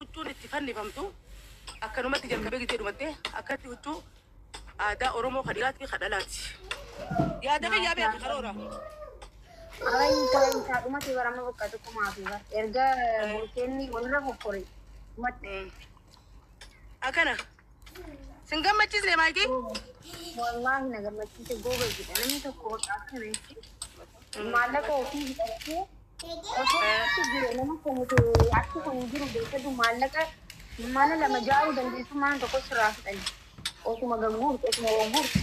Huccuun itti fannifamtu akkanumatti jalqabee gizee dhumatte akkatti huccuu aadaa Oromoo ka dhiiraati ka dhalaati. Yaada kiyyaa beeki karoora. Ara intaa intaa dhumate bara amma bakka tokko maafi bar. Erga bolkeenni walirra fokkore dhumatti. Akkana. Sin gammachiisne maayikii? Wallaahi na gammachiise goobaziidha. Namni tokko bakka akkana jechuun maallaqa ofii hidhachuu osoo achi jiru nama komite achi kun hin jiru beekadu maallaqa mana lama jaaruu dandeessu mana tokko sirraa fudhani. Osuma gagguurtu osuma wagguurtu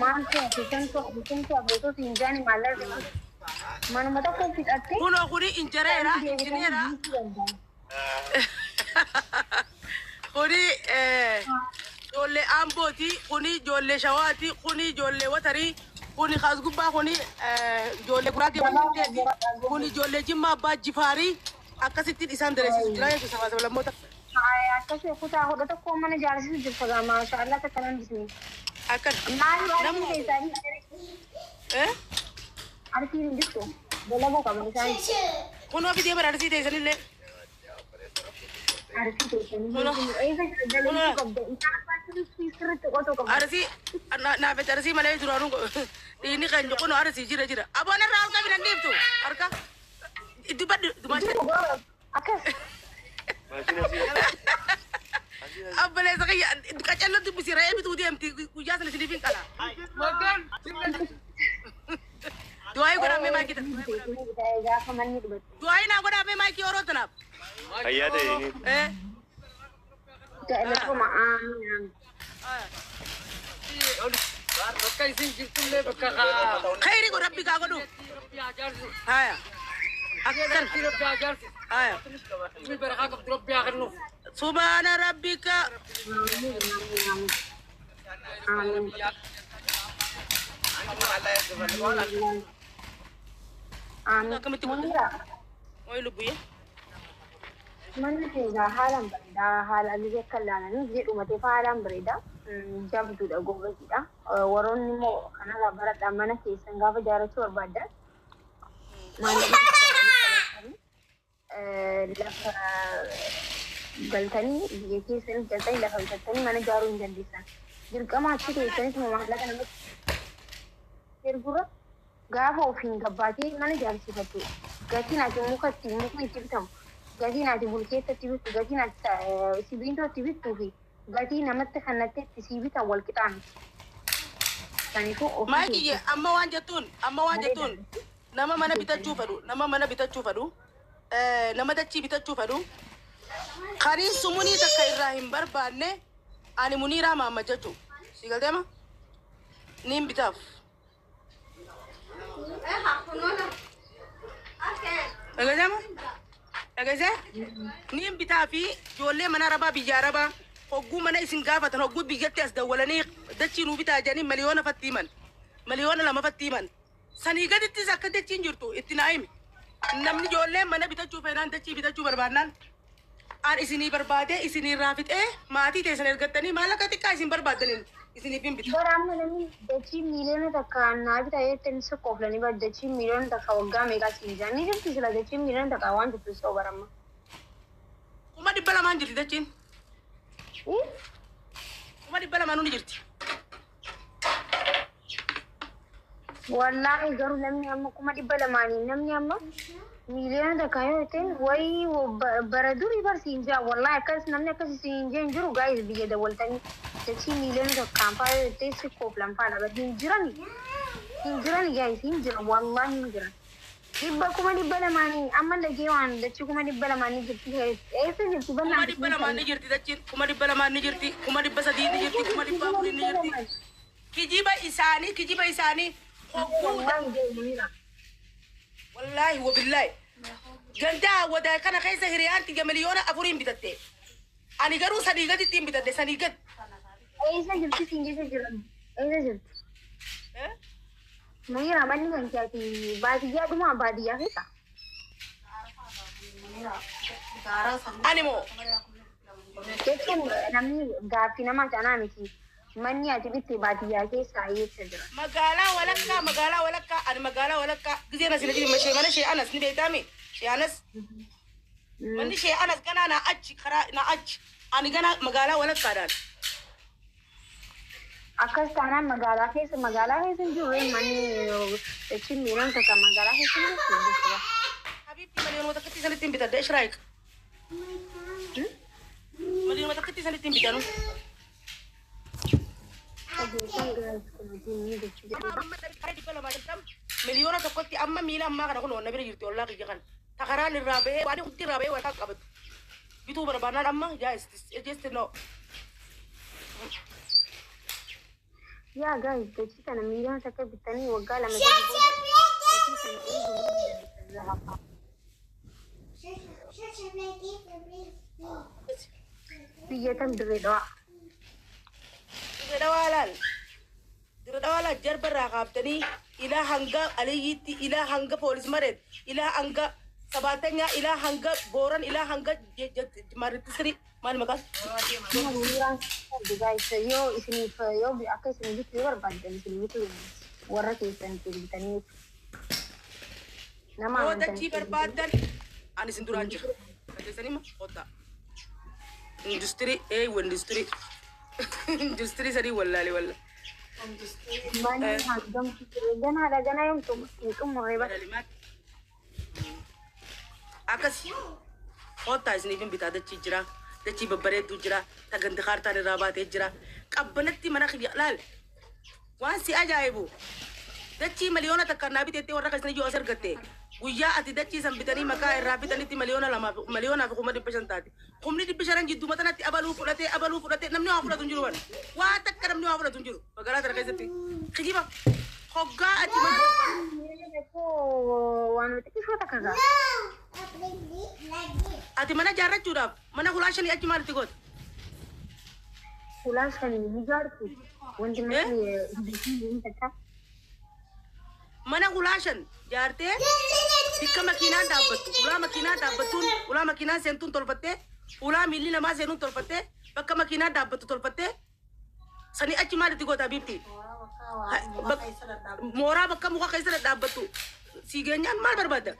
maaltu hafe santu hafe santu hafe osoo siin jaani maallaqa manuma tokko fixattee Kunoo kuni injineera deebitanii injineera. guutuu danda'an. Kuni ijoollee Ambooti, kuni ijoollee Shawaati, kuni ijoollee Watarii, kuni kaas gubbaa kuni ijoollee Guraagee Walqixxeeti, kuni ijoollee Jimmaa Abbaa Jifaarii akkasittiin isaan daleessisu jira jechuudha sabaa sablammoota. Akkasii kutaa 11 mana ijaarsisu jirta gaa maashaallah takka nan bisni. Akkana. Maali arsiin Namuma. keessaa Eh? arsiin hin jirtu dalaguu qaban isaan Kunoo fidee bara arsii teessanillee. arsii keessanii Kunoo. eessa Kunoo. dalaguu qabda isaan abbaan sirriitti qotuu qaban. Arsii naafet arsii malee duraanuu dhiinni keenya kunoo arsii jira jira. Aboon irraa ol qabi nan dhiiftu harka. Dubbadhu dubbadhu. Akkas Obboleessa kiyya qacalloo dubbisi re'ee bituu deemti guyyaa sana isiniif hin qala. Du'aayii godhaa mee maayikii tana. gaafa manni dhumate. Du'aayii naa godhaa mee maayikii yeroo tanaaf. Fayyaa ta'e. Eh. Galatuma aamin aamin. Bakka isin jirtullee bakka haa. Khayri godhu rabbi kaa godhu. Rabbi haa jaarsisu. Haya. Akkan. Rabbi haa jaarsisu. Haya. Ilmi barakaa qabdu Rabbi haa kennuuf. Subhaana rabbika. Aamin aamin aamin. Aamin. Aamin. Akkamitti godhu? Munira. Wayi lubbuyyee. Manni keessaa haalaan bareedaa haala gizee akka ilaalanii gizee dhumatee haalaan bareedaa jabduudha goobasiidha. Warroonni immoo kanarraa baradhaa mana keessan gaafa ijaarrachuu barbaaddan maallaqa qabatanii lafa galtanii biyya keessanii galtanii lafa bitattanii mana ijaaruu hin dandeessan. Dirqama achi teessanis maallaqa namatti ergura gaafa ofiin gabbaatee mana ijaarsifattu gatiin ati muka itti mukni itti bitamu gatiin ati bulkeetta itti bittu gatiin ati sibiintoo itti bittuu fi gatii namatti kannattee itti sii bitan wal qixaa miti. Kanaafuu ofii Maayikii keessatti amma waan jettuun amma waan jettuun nama mana bitachuu fedhu nama mana bitachuu fedhu nama dachii bitachuu fedhu karii sumunii takka irraa hin barbaanne ani Muniiraa Mahammad jechuu si galteema niin bitaaf. Dhagaseema? Dhageessee? Niin bitaa fi ijoollee mana arabaa biyya arabaa hogguu mana isin gaafatan hogguu biyyatti as dawwalanii dachii nuu bitaa jedhanii miliyoona fatti himan. Miliyoona 2 fatti himan. Sanii gadittis akka dachiin jirtu itti naa himi. Namni ijoolleen mana bitachuu feenaan dachii bitachuu barbaannaan an isinii barbaadee isinii irraa fixee maatii teessan ergattanii maallaqa xiqqaa isin barbaaddaniin isiniif hin bita. Bara amma namni dachii miiliyoona takka naa bita jettanii si kooflanii bara dachii miiliyoona takka waggaa meeqaa siin jira. Ni jirti sila dachii miiliyoona takka waan jirtu soo bara amma. 200,000 jirti dachiin. 200,000 ni jirti. Wallaahi garuu namni amma 200,000 namni amma miiliyoona takka yoo ta'e wayii bara durii bar siin jaa wallaahi akkas namni akkas siin jee hin jiru gaayis biyya dawwaltanii dachii miiliyoona takkaan faa yoo ta'e si kooflan faa dhaba hin jirani hin jirani gaayis hin jiran wallaahi hin jiran dhibba 200,000 amma dhagee waan dachii 200,000 jirti eessa jirti Kuma bannaan 200 ni jirti dachiin. 200,000 ni jirti. 300,000 ni jirti. 400,000 ni jirti. Kijiba isaanii kijiba isaanii hogguu wallaahi jee wallaahi wabillaahi. Gandaa wadaa kana keessa hiriyaan tiyya miliyoona 4n bitatte. Ani garuu sanii gaditti hin bitadhe sanii gad. Eessa jirti siin keessa jiran eessa jirti? Eh? Munira manni kan keeti baadiyyaa dhumaa baadiyyaa keessa. Ani moo Jechuun namni gaaffii namaa canaa miti. Manni ati bitte baadiyyaa keessa eessa jira? Magaalaa walakkaa magaalaa walakkaa ani magaalaa walakkaa gizeen asii jiru mashee mana shee anas ni beektaami shee anas. Manni ishee anas ganaa naa achi karaa naa achi ani ganaa magaalaa walakkaadhaan. Akkas taanaan magaalaa keessa hin jiru manni jechuun miilaan takka magaalaa keessa hin jirtu jechuudha. Habiibti, miliyoonota takkatti sanitti hin bitadha ishraayik. Miliyoonota takkatti sanitti hin bitanu. Ogeessaan gaazexaa jechuudha. 1,000,000tti amma miila ammaa kana kun na bira jirti ollaa kiyya kana. Takaraan irraa bahee waan hundi irraa bahee waan qabatu. Bituu barbaannaan amma yaa just no. Yaa guys, dachii kana 1,000,000 bitanii waggaa 2 sadii booda dachii sana eeguu. Biyya tam? Dirree Dhawaa. Dirree Dhawaa laal. Dirree Dhawaa laal, jarba irraa kaaftanii ilaa hanga Aliyyiitti, ilaa hanga poolis mareet, ilaa hanga sabaatanyaa, ilaa hanga Booran, ilaa hanga marittisiri maal maqaan? Miiraan guys, yoo isiniif yoo akka isin bituu yoo barbaaddan isin bituu warra keessan bitanii nama Yoo amantan. Dachii barbaaddan ani isin duraan jira. Dhageessanii ma kottaa. Industirii eeywa, industirii sadii wallaale walla. Manni hangamtu ture ganaadha, ganaa yoom xumurree bara. Akkas kottaa, isiniif hin bitaa. Dachii jira. Dachii babbareedduu jira. Taganti kaartaan irraa baatee jira. Qabbanatti mana kiyya laal. Waan si ajaa'ibu, dachii 1,000,000 naa biteettee warra keessan iyyuu as argatte, guyyaa ati dachii san bitanii maqaa irraa bitanitti 2,000,000 1,500,000 taate. 500,000 jidduu matanatti abaluu fudhatee, abaluu fudhatee, namni waa fudhatu hin jiru bara. Waa takka namni waa fudhatu hin jiru magaalaa tana keessatti. Kijiba hoggaa ati mana Waan xiqqishoo takka gaa. Ati mana jaarrachuudhaaf mana hulaa shanii achi maalitti goota? Hulaa shanii ni ijaartu. Wanti manni takka. Mana hulaa shan jaartee bikka makiinaan dhaabbattu, hulaa makiinaan dhaabbattuun, hulaa makiinaan seentuun tolfattee, hulaa miilli namaa seenuun tolfattee, bakka makiinaan dhaabbattu tolfattee, sanii achi maalitti goota biifti? Mooraa bakka muka keessa dhadhaabbattu si geenyaan maal barbaadda?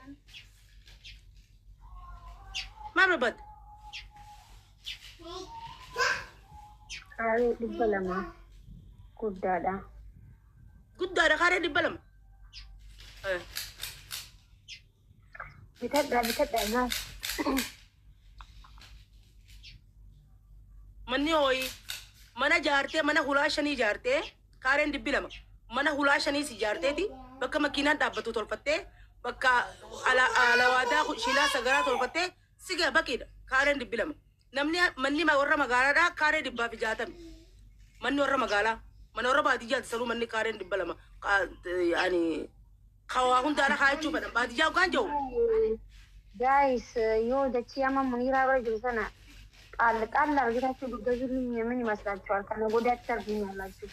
Maal barbaadda? Kaaree 200 guddaadha. Guddaadha kaaree 200. Bitadhaa, bitadhaa gaas. Manni hooyi mana jaartee, mana hulaa shanii jaartee, kaareen 200 mana hulaa shanii si jaarteeti, bakka makiinaan dhaabbatu tolfattee, bakka alawaadaa shilaa sagaraa tolfattee si gaa baqiidha kaareen 200. Namni manni warra magaalaadhaa kaaree 160. Manni warra magaalaa, mana warra baadiyyaati sanuu manni kaareen 200 yaani kawaa hundaadha kaayachuu fedhan baadiyyaa hoggaan jiru. Guys, yoo dachii amma Muniraa bira jiru sana ጣል ጣል አድርጋችሁ ብትገዙልኝ ምን ይመስላችኋል? ከነገ ወዲያ ትሰርጉኛላችሁ።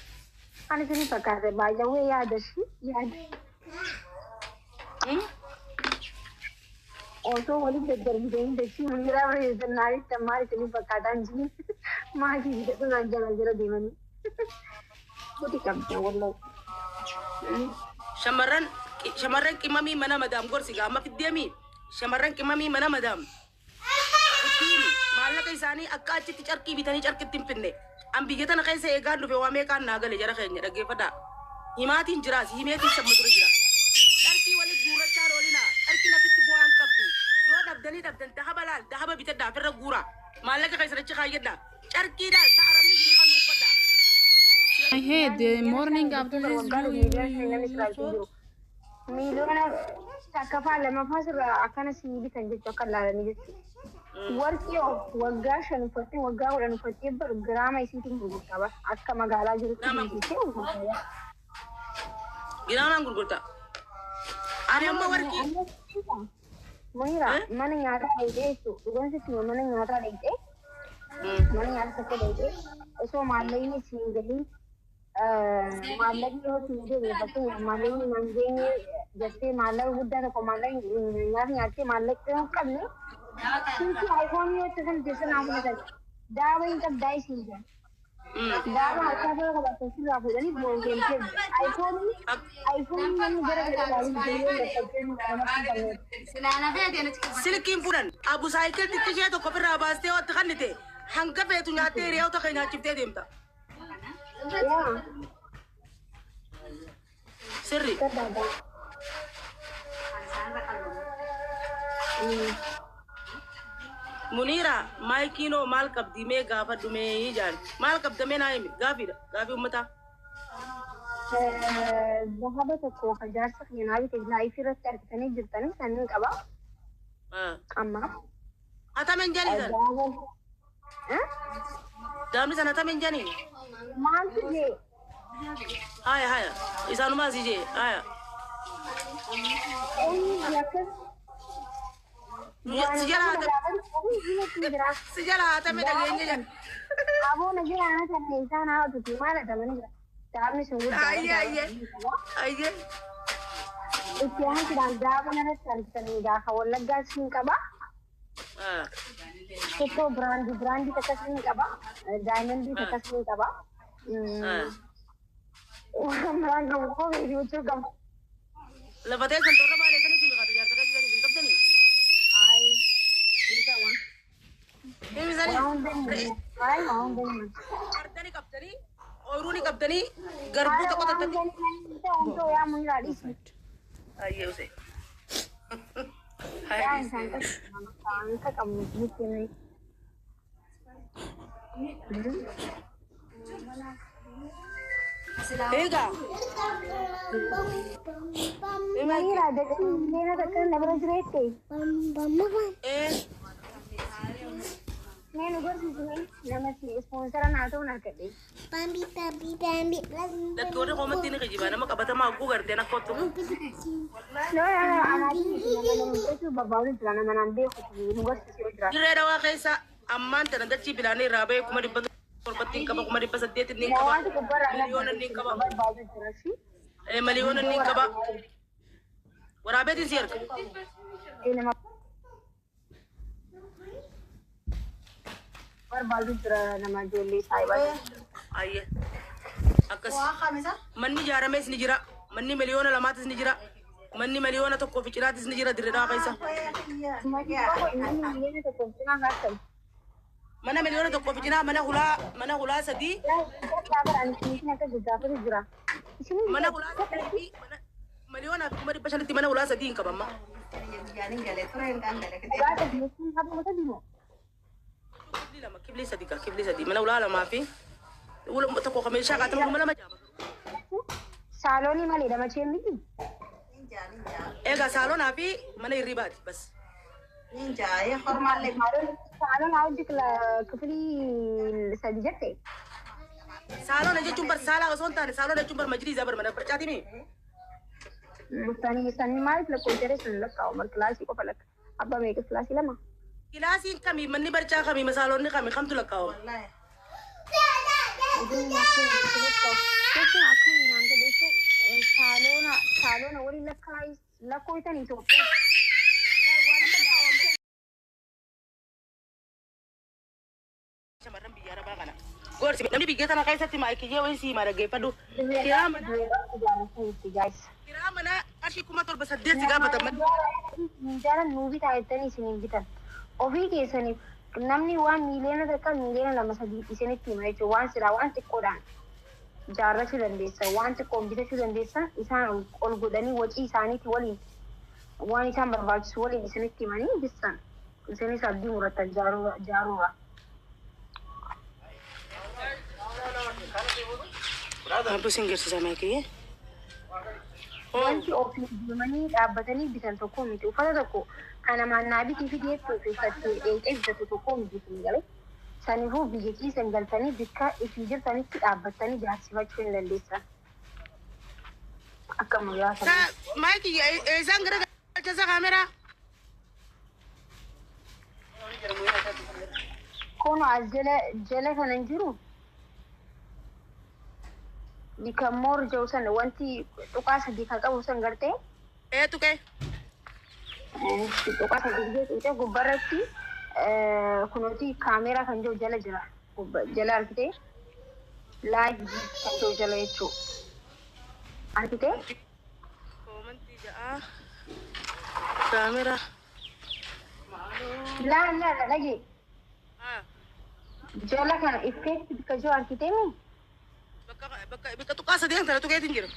Ani isin fakkaate baay'ee yaada shi yaada. Osoo walitti daddarbitanii dachii Muniraa bira jiru sana naaritti maal isin fakkaataan jiru maatii bitatu naan jala jala deemanii. Gudi qabda wallahi. Shamarran qimamii mana madaam gorsi gaama fiddeemi. Shamarran qimamii mana madaam ittiin maallaqa isaanii akka achitti carqii bitanii carqitti hin finne. An biyya tana keessa eegaan dhufe waa meeqaan naa gale. Jara keenya dhaggeeffadhaa, himaatiin jiraas himeetiin samma dura jira. Carqii walit guurrachaa oolina, carqii lafitti bu'aan qabdu. Yoo dhabdanii dhabdan dahaba laal, dahaba bitadhaa, ofirra guuraa, maallaqa keessan achi kaayyadhaa. Carqiidhaan ta'a arabni jirii kan uffadhaa. I hate the morning after this. Waggaa 1,000,000 namni sirraa jiru. 1,000,000ffaa lamaffaa sirraa akkana sii bitan jechuu akka ilaalanii jechuudha. Warqii waggaa 5 uffattee, waggaa 10 uffattee baru giraama isiitiin gurgurtaa bara akka magaalaa jirutti gurgurtee gurgurtaa. Giraamaan gurgurtaa. Ani amma warqii Munira, mana nyaataa dhaqxee jechuudha. Dhugaan sitti hima, mana nyaataa dhaqxee, mana nyaataa tokko dhaqxee osoo maallaqni siin galiin, maallaqni yoo siin gale, fakkeenyaaf maallaqni naan geenye jettee, maallaqa guddaa tokko maallaqni nyaata nyaattee maallaqni yoo hin qabne, silkii iPhone yoo itti san teessoo naa fudhatan daaba hin qabdaa isiin jedhan. Gaafa harkaa fira qabaatan sirraa fuudhanii boru deemtee iPhone namni gara gara Silkiin fuudhan abu saayikil xiqqishee tokko ofirraa baastee yoo itti kannite hanga feetu nyaattee hiriyoota kee nyaachiftee deemta. Sirri. Muniira maayikiinoo maal qabdi mee gaafadhu mee jaan maal qabda mee naa himi gaafiidha gaafii uummataa. Zahaba tokko kan jaarsa keenyaa bite laayifii irratti argitanii jirtanii sanniin qaba. Amma. Hatamen janii san. Daamni san hatamen janii. Maaltu jee? Haya haya isaanumaa si jee haya. Eenyu akkas? Si jala hatame dhageenye jala. Aboo na jala hatamne isaan haa tuti maal hatamanii jira. Daabni sun guddaa. Ayyee ayyee ayyee. Itti aansuudhaan daaba irratti argitanii gaafa wallaggaa siin qaba. Tokko biraandii takkas ni qaba. Daayimandii takkas ni qaba. Waan biraan qabu kophee fi huccuu qaba. Lafa teessan torra baalee sanis hin qabu jaarsa keessa sanis hin qabdanii. Farda ni qabdanii, ooyiruu ni qabdanii, garbuu tokko tattanii. Ayyee usee. Egaa. Lakki warri qoomatti ni geejjiba nama qabatamaa hagguu gartee akka ottu. Dirree dhawaa keessa ammaan tana dachii bilaanii irraa bahee 700,000 qaba 800,000 qaba miliyoona ni qaba miliyoona ni qaba waraabeetiin si erga. Barbaadu jira nama ijoollee saayibaa. Ayyee. Akkas. Manni ijaarames ni jira. Manni 2,000,000 ni jira. Manni 1,500,000 fi cinaatis ni jira dirree dhawaa keessa. Manni 1,500,000 fi cinaa gaafatan. Mana 1,500,000 fi cinaa mana hulaa 3. Mana hulaa 3 1,500,000 mana hulaa 3 hin qabamma. Kibli sadi ka kibli sadi mana ulaa lamaa fi tokko ka meeshaa kaatama kuma lama jaama. Saaloonii maalidha macheen miti? Egaa saaloonaa fi mana hirribaati bas. Saaloon hojii kifilii sadi jette? Saaloona jechuun bar saalaa osoo hin taane saaloona jechuun bar majliisaa bar mana barcaati mi? Murtaanii isaanii maaliif lakkoofsa sun lakkaa'u mar kilaasii qofa lakka abbaa meeqa kilaasii lama? Kilaasiin kamii manni barcaa kamii masaalonni kamii kamtu lakkaa'u? Saaloona waliin lakkooftan Itoophiyaa. Shamarran biyya Arabaa kana. Gorsi namni biyya kana keessatti maayikiyyee wayii sii dhaggeeffadhu. Kiraa manaa qarshii 7,800 si gaafatan. Minjaala nuu bitaa jettanii isin hin bitan. Ofii keessaniif namni waan 1 miliyoona 2 3 isinitti hima jechuudha. Waan silaa waan xiqqoodhaan jaarrachuu dandeessan, waan xiqqoon bitachuu dandeessan isaan ol godhanii wacii isaaniitti waliin waan isaan barbaachisu waliin isinitti himanii bissan. Isinis abdii murattan jaaruura. Abduu sin geessisa maayikiyyee. Wanti ofii deemanii dhaabbatanii bitan tokko miti. Uffata tokko kan namaan naa bitii fi deettuu fi uffattee dheeyxee bitatu tokko miti isin galee. Saniifuu biyya keessan galtanii bikka ifii jirtanitti dhaabbattanii jaarsifachuu hin dandeessan. Akka muraasa. Maayikiyyee eessaan gara galchasa kaameraa? Kun as jala kana hin jiru. Bikka moor jiru sana wanti tuqaa sadii kan qabu san gartee. Ee tuqee. Tuqaa sadii tuqee gubbaarratti kunuuti kaameeraa kan jiru jala jira. Jala argitee. Live kan jala jechuudha. Argitee? Koomantii ja'a. Kaamera. Laa laa dhagee. Ah, Jala kana effect bika jiru argitee mi? Bakka tuqaa sadeen tana tuqeetiin jira.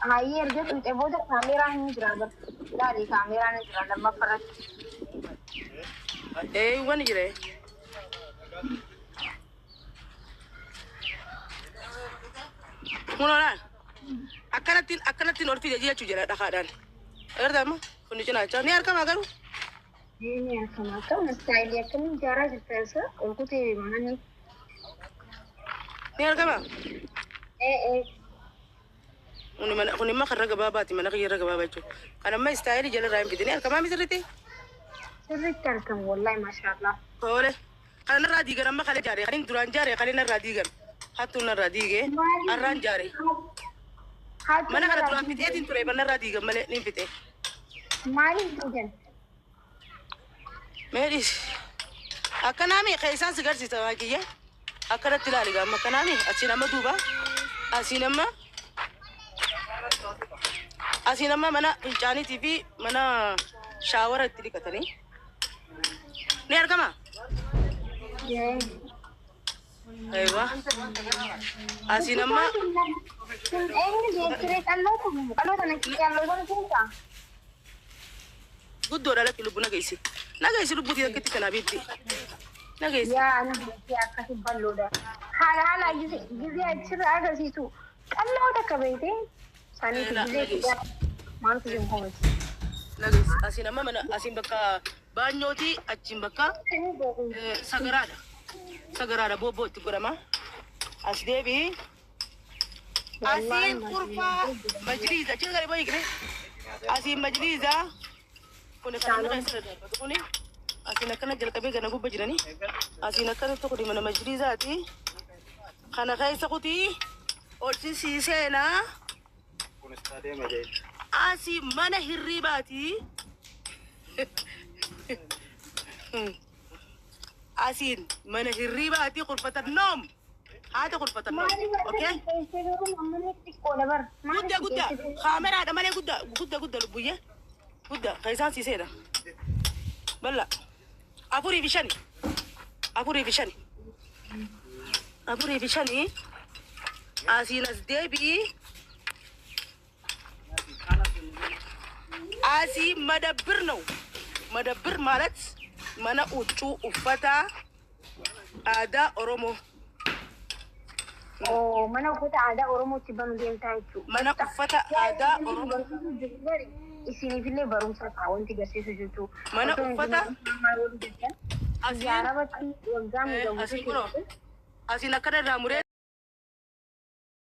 Hayyee erga tuqxe booda kaameraan ni jira bar. Laali kaameraan ni jira lammaffaa irratti. Ee, wani jira. Kunoo laal. Akkanattiin ol fide jechuu jira dhakaadhaan. Agartaa amma kun cinaacha ni argama garuu. Ni argama. Akkam istaayilii akkamiin ijaaraa jirta isa ol kutee manni. Ni argama. Ee ee. Kuni mana kun immoo karra gabaabaati, mana kiyya irra gabaabaa jechuudha. Kan amma istaayilii jala irraa hin fide ni argamaa misirritti. Sirriitti argama wallahi maashaallah. Tole. Kan narraa diigan amma kalee jaare, kan duraan jaare kan narraa diigan. Hattuun narraa diigee har'aan jaare. Mana kana duraan fixeetiin ture, mana narraa diigan malee ni fixe. Maaliif diigan? Meedhis. Akkanaami keessaan si garsiisa waa kiyya. Akkanatti ilaali gaama akkanaami asiin amma duuba asiin amma mana fincaaniitii fi mana shaawara itti dhiqatanii. Ni argama? Yee. Aywa. Asiin amma Kun eenyu geessiree qalloo kun qalloo sana qalloo sana keessaa? Guddoodha lakki lubbu na geessi. Na geessi lubbuutii akkitti kanaa biitti. Na geessi. Yaa ani beekee akkasi bal'oodha. Haala gizee achirra agarsiisu qalloo takka beekte saniif gizee maaltu jiru koomati. Na geessi. Asiin amma mana asiin bakka baanyooti, achiin bakka sagaraadha. Sagaraadha boobboo itti godhama. As deebi'i. Asiin kurfaa majliisa. Achiin gadi boyi qile. Asiin majliisa. Kuni kan namni keessa darbatu kuni. Asiin akkana jalqabee gana gubba jirani. Asiin akkanatti kuni mana majliisaati. Kana keessa kutii ol seenaa. Asii mana hirribaati. Asiin mana hirribaati, kurfata noom. Haata kurfata noom. Okay? Guddaa guddaa. Kaameraadha malee guddaa guddaa guddaa lubbuyyee. Guddaa kan isaan siiseedha. Bal'aa. 4 fi 5. 4 fi 5. 4 fi 5. Asiin as deebi'i. Asii መደብር ነው። መደብር ማለት mana huccuu uffata aadaa Oromoo. Oo, mana uffata aadaa Oromootti banuu deemtaa jechuudha. Mana uffata aadaa Oromoo. Isiniifillee barumsa ta'a wanti garsiisu jechuudha. Mana uffata asiin Jaalabatti waggaa asiin kunoo asiin akkana irraa muree.